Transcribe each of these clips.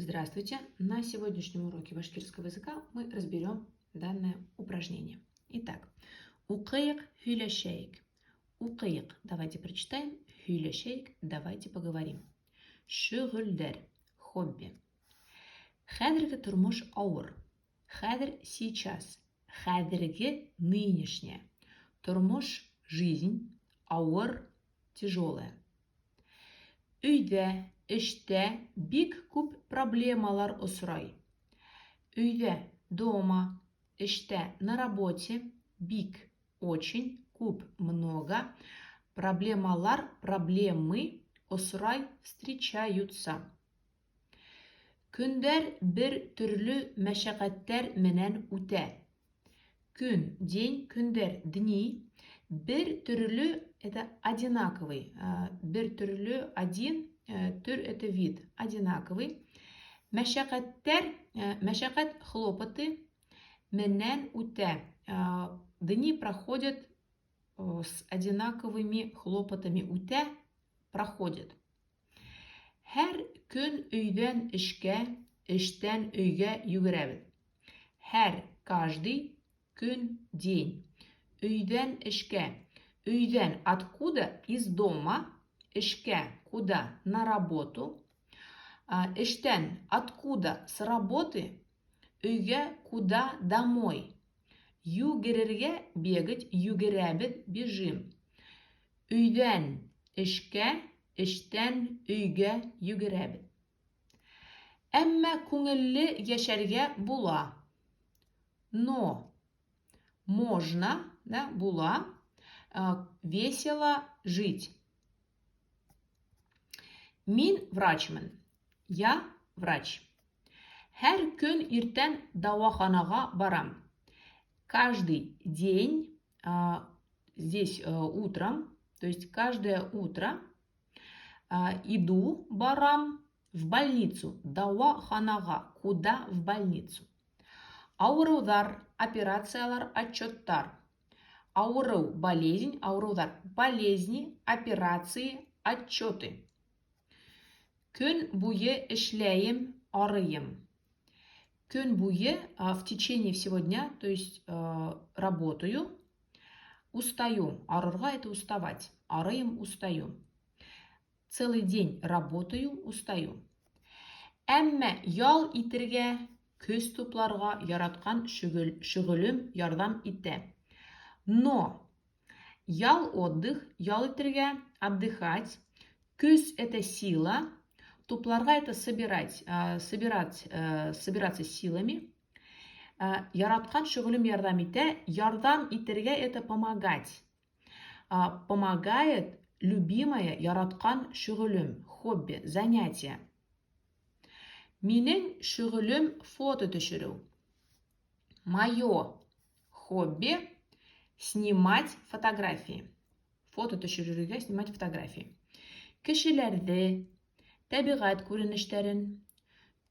Здравствуйте! На сегодняшнем уроке башкирского языка мы разберем данное упражнение. Итак, уҡыйыҡ, һөйләшәйек. Уҡыйыҡ. Давайте прочитаем. Һөйләшәйек. Давайте поговорим. Шөғөлдәр. Хобби. Хәҙерге тормош ауыр. Хәҙер – сейчас. Хәҙерге – нынешняя. Тормош – жизнь. Ауыр – тяжелая. Өйҙә, эштә бик күп проблемалар осрай. Өйҙә – дома, эштә – на работе, бик – очень, күп – много, проблемалар – проблемы, осрай – встречаются. Көндәр бер төрлө мәшәҡәттәр менән үтә. Көн – день, көндәр – дни, бер төрлө – это одинаковый, бер төрлө – один, төр – это вид, одинаковый. Мәшәҡәттәр, мәшәҡәт – хлопоты, менән үтә. Дни проходят с одинаковыми хлопотами. Үтә – проходит. Һәр көн өйҙән эшкә, эштән өйгә йүгерәбеҙ. Һәр – каждый, көн – день. Өйҙән эшкә. Өйҙән – откуда? Из дома. Эшкә – куда? На работу. Эштән – откуда? С работы. Өйгә – куда? Домой. Йүгерергә – бегать, йүгерәбеҙ – бежим. Өйҙән эшкә, эштән өйгә йүгерәбеҙ. Әммә күңелле йәшәргә була. Но можно, да, була, весело жить. Мин врачмын. Я врач. Һәр көн иртән дауаханаға барам. Каждый день, здесь утром, то есть каждое утро иду, барам в больницу. Дауаханаға. Куда? В больницу. Ауырыуҙар, операциялар, отчеттар. Ауырыу – болезнь, ауырыуҙар – болезни, операции, отчеты. Көн буйы эшләйем, арыйым. Көн буйы – в течение всего дня, то есть работаю, устаю. Арырға – это уставать. Арыйым – устаю. Целый день работаю, устаю. Әммә ял итергә, көс тупларға яратҡан шөғөлөм ярҙам итә. Но ял – отдых, ял итергә – отдыхать, көс – это сила, тупларға – это собирать, собирать, собираться силами. Яратҡан шөғөлөм ярҙам итә, ярҙам итергә – это помогать. Помогает любимое, яратҡан шөғөлөм, хобби, занятие. Минең шөғөлөм фото төшөрөү. Мое хобби – снимать фотографии. Фото төшөрөргә – снимать фотографии. Кешеләрҙе, тәбиғәт күренештәрен,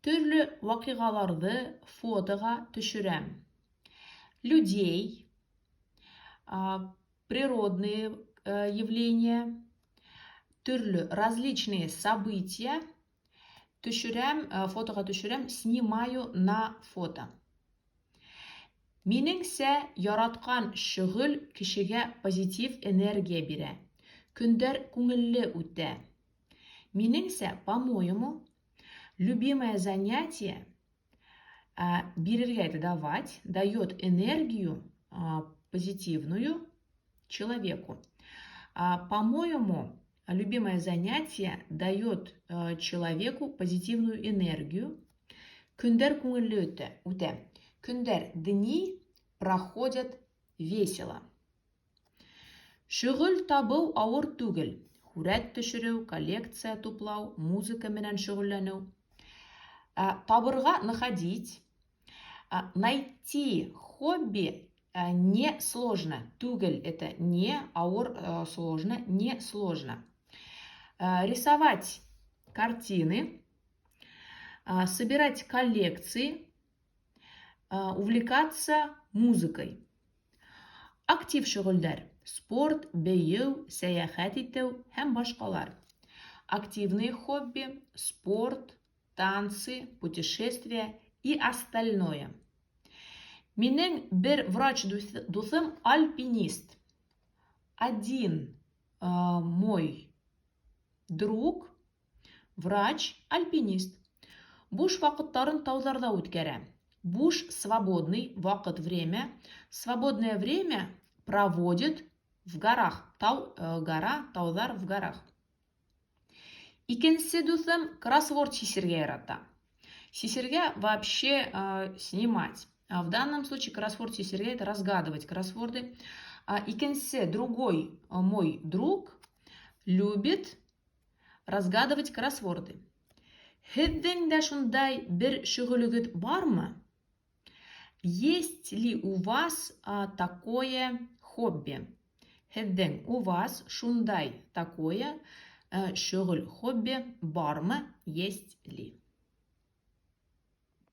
төрлө ваҡиғаларҙы фотоға төшөрәм. Людей, природные явления, төрлө – различные события, төшөрәм, фотоға төшөрәм, снимаю на фото. Минеңсә, яратҡан шөғөл кешегә позитив энергия бирә. Көндәр күңелле үтә. Минеңсә – по-моему, любимое занятие, бирергә – это давать, дает энергию позитивную человеку. По-моему, любимое занятие дает человеку позитивную энергию. Көндәр күңелле үтә. Көндәр – дни проходят весело. Шөғөл табыу ауыр түгел. Һүрәт төшөрөү, коллекция туплау, музыка менән шөғөлләнеү. Табырға – находить. Найти хобби не сложно. Түгел – это не, ауыр – сложно, не сложно. Рисовать картины, собирать коллекции, увлекаться музыкой. Актив шөғөлдәр: спорт, бейеү, сәйәхәт итеү һәм башҡалар. Активные хобби: спорт, Танцы, путешествия и остальное. Минең бер врач дуҫым альпинист. Один мой друг врач, альпинист. Буш ваҡыттарын тауҙарҙа үткәрә. Буш — свободный, ваҡыт — время. Свободное время проводит в горах. Тау, гора, тауҙар, в горах. Икенсе дуҫым кроссворд сисергә ярата. Сисергә — вообще снимать. А в данном случае кроссворд сисергә — это разгадывать кроссворды. А икенсе, другой мой друг любит разгадывать кроссворды. Һеҙҙең дә шундай бер шөғөлөгөҙ бармы? Есть ли у вас такое хобби? Һеҙҙең, у вас, шундай, такое, шөғөл, хобби, бармы, есть ли?